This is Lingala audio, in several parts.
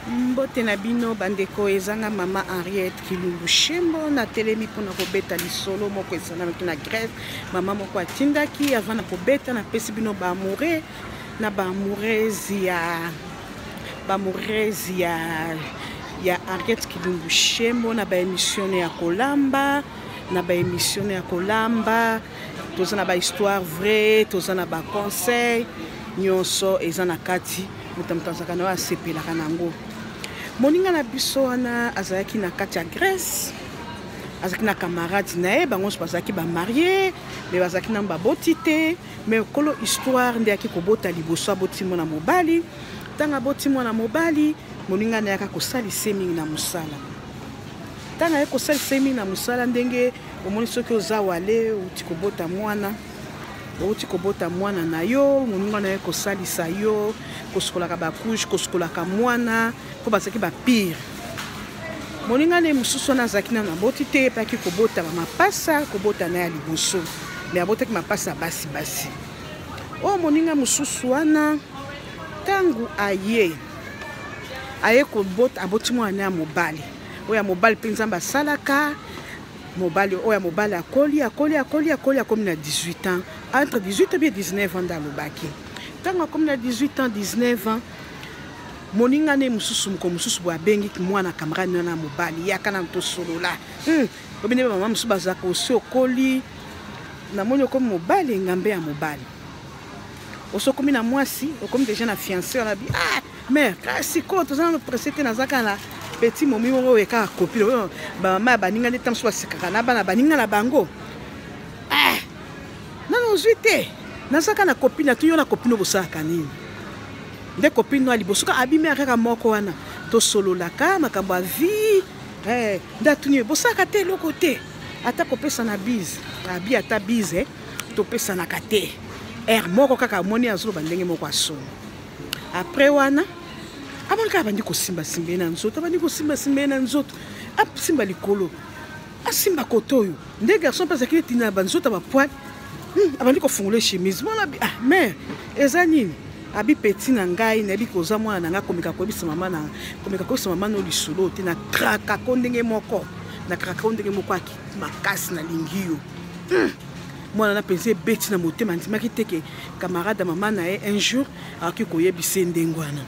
Mbote na bino bandeko, ezanga mama Henriette Kilumbu Shembo. Natelemi mpona kobeta lisolo moko esalamaki na Grèce. Mama moko atindaki avant na kobeta, napesi bino ba amoureux na ba amoureuse ya ba amoureuse ya Henriette Kilumbu Shembo na ba émission ya kolamba, na ba émission ya kolamba. Toza na ba histoire vraie, toza na ba conseil, nyonso eza na kati. Moto moto azalaka na oyo asepelaka na yango. Moninga na biso wana azalaki na kati ya Grèce, azalaki na camarade na ye, bango nyonso bazalaki bamarie, me bazalaki nanu baboti te. Me kolo histoire nde ayaki kobota liboso, aboti mwana mobali. Ntango aboti mwana mobali, moninga na ye aka kosalisa ye mingi na mosala. Ntango aye kosalisa ye mingi na mosala, ndenge omoni soki oza wale outi kobota mwana, outi kobota mwana na yo, moninga na ye kosalisa yo kosukolaka bacouche, kosukolaka mwana, mpo bazalaki bapire. Moninga na ye mosusu wana azalaki nano aboti te, ye mpe ayaki kobota bamapasa, kobota na ya liboso, me abotaki mapasa basi basi. Oyo moninga mosusu wana ntango aye kobota, aboti mwana na ya mobali. Oyo ya mobali mpe Nzambe asalaka mobali, oyo ya mobali akoli, akoli, akoli, akoli, akomi na 18 ans, entre 18 et 19 ans nde alobaki. Ntango akomi na 18 ans, 19 ans, moninga ne mosusu, moko mosusu boye abengi mwana camarade wana mobali, yaka na tosolola. Obi nde mama mosusu bazalaka osi okoli, namoni okomi mobali, engambe ya mobali, osi okomi na mwasi, okomi deja na fiancé wana. Bi ah mère, kasi sikoyo toza nano pressé te, naza kaka na petit momi moko oyo kaka copine oyo bamama ya baninga nde ntango mosusu basekaka na bana baninga na bango. Ah nano ozwi te, naza kaka na copine. Atu yo na copine obosalaka nini? Nde copine no ya liboso kaka abimi kaka moko wana, tosololaka makambo ya vie. Nde atuni ye, bosalaka te eloko te, ata kopesana bise? Abi ata bise topesanaka te, aire moko kaka amoni azoloba ndenge moko asolo. Après wana amoni kaka abandi kosimbasimba ye na nzoto, abandi kosimbasimba ye na nzoto, asimba likolo, asimba kote oyo nde garçon mpe azalaki neti na banzoto ya bapoile. Abandi kofungola chemise mwana. Abi ah mare, eza nini? Abi petit na ngai, nayebi koza mwana na ngai, komeka koyebisa mama na komeka koyebisa mama no lisolo te, na krakako ndenge moko, na krakako ndenge moko aki makasi, nalingi yo. Mwana na mpenza ebeti na motema, andimaki te ke camarade ya mama na ye un jour akoki koyebisa ye ndenge wana,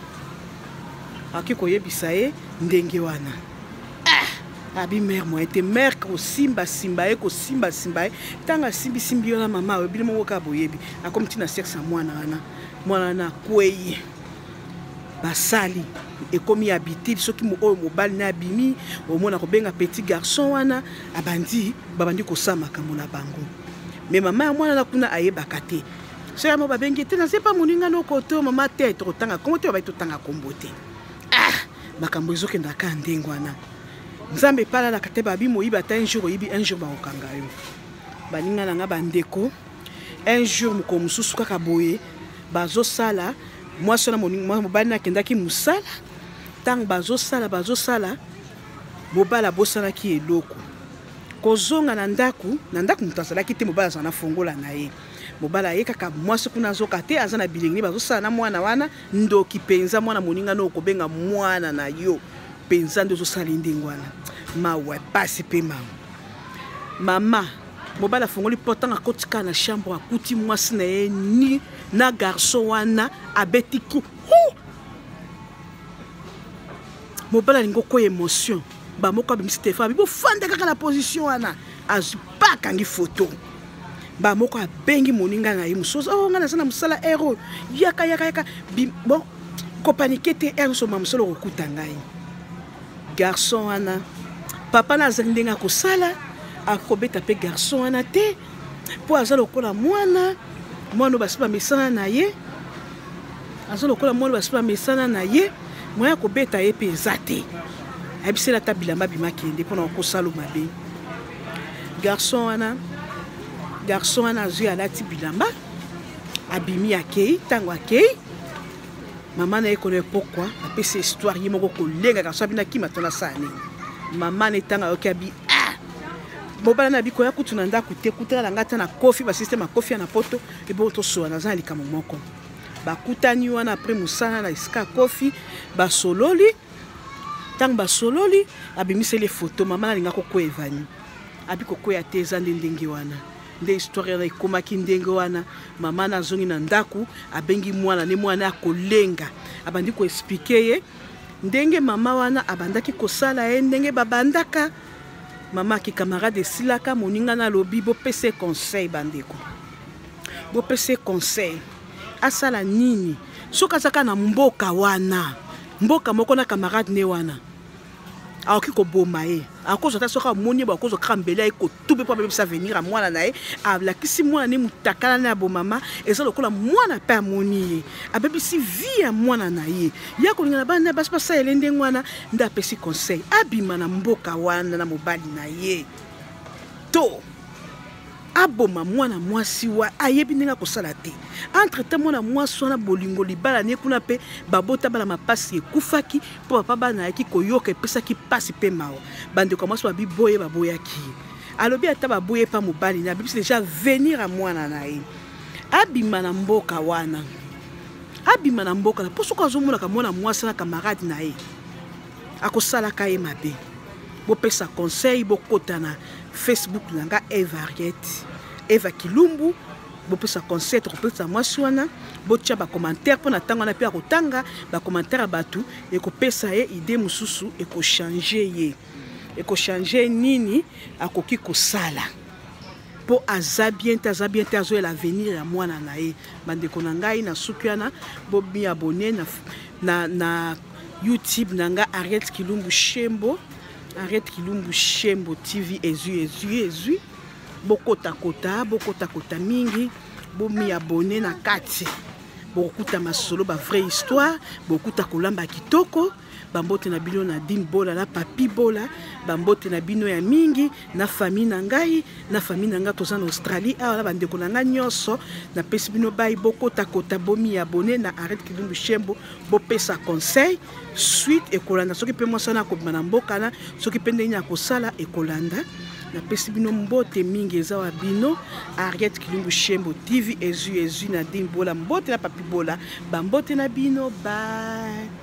akoki koyebisa ye ndenge wana. Abi mare moye te, mare kosimbasimba ye, kosimbasimba ye. Ntango asimbisimbi yo na mama oyo, bino moko kaka boyebi, akomi ntina sexe ya mwana wana. Mwana wana akwei, basali ekomi habitude. Soki oyo mobali na abimi, omona kobenga petit garçon wana, abandi babandi kosala makambo na bango. Me mama ya mwana na kuna ayebaka te. Soki yango babengi te, naza pa moninga noko to mama te, tokotanga kombo te, babai totanga kombo te. Makambo ezokenda kaka ndenge wana. Nzambe epalalaka te, babi moyibi ata un jour oyibi, un jour bakokanga yo. Baninga na nga, bandeko, un jour mokolo mosusu kaka boye bazosala, mwasi wana mobali na akendaki mosala. Ntango bazosala, bazosala, mobali abosanaki eloko. Kozonga na ndako, na ndako moto azalaki te, mobali azala na fongola na ye. Mobali aye kaka, mwasi kuna azoka te, aza na bilengi, bazosala na mwana wana. Ndoki mpenza, mwana moninga no okobenga mwana na yo mpenza nde ozosala ndenge wana. Mawa, pasi mpe mawa. Mama mobali afongoli mpo ntango akoti kaka na chambre, akuti mwasi na ye ni na garçon wana, abeti ku. Mobali alingi okoya émotion, bamoko abimisi telefone, abi bofanda kaka na position wana, azwi pa akangi photo. Bamoko abengi moninga na ye mosusu, oh ngai naza na mosala aire oyo, yaka yaka yaka, bon kopanike te, aire nyonso ma mosala okokuta ngai. Garçon wana papa na azali ndenge akosala, akobeta mpe garçon wana te, mpo aza lokola mwana, mwana oyo basi bamesana na ye, aza lokola mwana basi bamesana na ye, moyen ya kobeta ye mpe eza te. Ayebiseli ata bilamba bima kende mpona kokosala mabe. Garçon wana, garçon wana azwi alati bilamba, abimi akei. Ntango akei, mama na ye kono epokwa apesi histoire ye moko kolenga garçon abina kima to nasala nini. Mama na ye ntango ayoki abi ah mobala na bikoya kutu na ndako te, kutana na ngai ata na kofi basysteme ya kofi ya na poto ebongo tosola, naza na likambo moko. Bakutani wana apres mosala na esika kofi, basololi. Ntango basololi, abimiseli foto, mama nalinga kokweya evani. Abi kokweya te, eza nde ndenge wana. Nde histoire wana ekomaki ndenge wana. Mama na azongi na ndako, abengi mwana ne, mwana akolenga. Abandi koexplike ye ndenge mama wana abandaki kosala ye, ndenge babandaka. Mama ki camarade esilaka, moninga na alobi bopesa conseil bandeko. Bopesa conseil. Asala nini? Soki azaka na mboka wana, mboka moko na camarade ne wana, akoki koboma ye. Akozwa ata soki amoni ye, akozwa kaka mbele aye kotube mpo abebisa avenir ya mwana na ye. Alakisi mwana ne mutakala na ya bomama, eza lokola mwana mpe amoni ye, abebisi vie ya mwana na ye. Ya kolinga na bana basi basalele ndenge wana, nde apesi conseil abima na mboka wana na mobali na ye, to aboma mwana mwasi wa ayebi ndenge akosala te. Entre temps mwana mwasi wana bolingo libala ne kuna mpe babota bana mapasi ekufaki mpo papa bana ayaki koyoka, epesaki pasi mpe mawa. Bandeko ya mwasi babiboye baboyaki ye, alobi ata baboye pa mobali na abebisi deja avenir ya mwana na ye. Abima na mboka wana, abima na mboka na mpo soki azomonaka mwana mwasi na camarade na ye akosalaka ye mabe. Bopesa conseil, bokota na Facebook na nga Eva Harriet, Eva Kilumbu, bopesa conseil, tokopesa mwasi wana, botia ba commentaire mpo na ntango wana mpe akotanga ba commentaire ya bato, ekopesa ye idée mosusu, ekochange ye, ekochange nini akoki kosala mpo aza bien te, aza bien te, azoyela avenir ya mwana na ye. Bandeko na ngai na suki wana, bomi abonné na YouTube na nga Harriet Kilumbu Shembo, Harriet Kilumbu Shembo TV. Ezwi, ezwi, ezwi, bokotakota, bokotakota mingi, bomi abonné na kati, bokokuta masolo ba vraie histoire, bokokuta kolamba kitoko. Bambote na bino na Nadine Bola na Papi Bola, bambote na bino ya mingi na famille na ngai, na famille na ngai toza na Australie awa na bandeko na ngai nyonso, napesi bino bai, bokotakota, bomi abonné na Harriet Kilumbu Shembo, bopesa conseil suite ekolanda. Soki mpe mwasi wana akobima na mboka na soki mpe ndenge akosala ekolanda. Napesi bino mbote mingi, eza wa bino Harriet Kilumbu Shembo TV. Ezwi, ezwi Nadine Bola, mbote na Papi Bola, bambote na bino, bye.